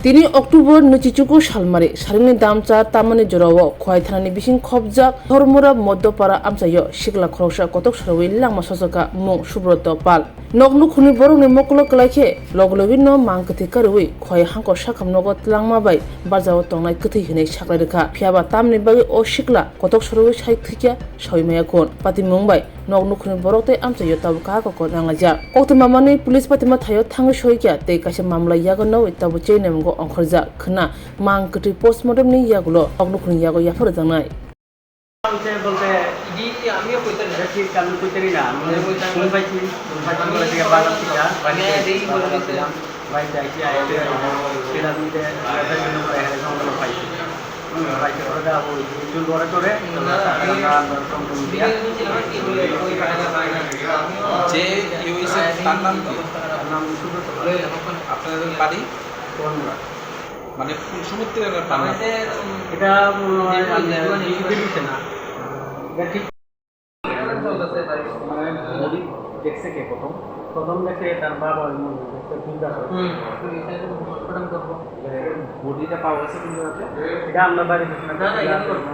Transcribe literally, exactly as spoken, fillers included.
Tini October nwichichuku salmari, saringni damcha tamani jorao Khowai thanani bising khopjak Dhormura Modopara amchaio sikla khoroksa kotok sorowi langma sochokha mung Subroto Pal. Nok nukhungni borokni mokolo kwlai khe logi logi no mang kwthwi karwi Khowai hangkor sakham nogo twlangma bai barjao tongnai kwthwi hwnwi saklai rwkha. Phiyaba tamni bagwi o sikla kotok sorowi sai thwikya sawi maya khun. Patimung bai nok nukhungni borok tei amchaio tabuk kaha koko nanglaijak. Koktwma manwi police patima thaio thangwi soikya tei kaisa mamla yago nogwi tabuk cheinai mungo ongkhorjak khwna mang kwtwi postmortem ni yagulo nok nukhungni yago yaphar rwjaknai. বলতে আমি পঁয়তাল্লিশ। আমি পঁয়তাল্লিশ না, আমি পঁয়তাল্লিশ। পঁয়তাল্লিশ। বাংলা থেকে। বাংলা থেকে। বাংলা থেকে। বাংলা থেকে। ভাই চাইছি, আইতে, সেটা নিতে, আমরা জন্য করে এখানে সংগ্রহ পাইছি। হুম, পাইছি, ওরা যা বলছে, একটু লড়ে চড়ে, আমরা, আমরা, আমরা কম কম দিয়া। যে ইউএসএ, তার নাম কি? তার নাম সুব্রত। আপনাদের বাড়ি? কোন? মানে, কোন সমুদ্রের পার না? এটা, উম, ইউকে দিচ্ছে না। এটা ঠিক। মানে, বডি দেখছে কে প্রথম? প্রথম দেখছে তার বাবা, ওই মনে হয়, দেখছে কোন জায়গায়? হুম। বডিটা পাওয়া গেছে কোন জায়গাতে? এটা আমরা বাড়ি দেখছি না। না, না, এখানে করবো।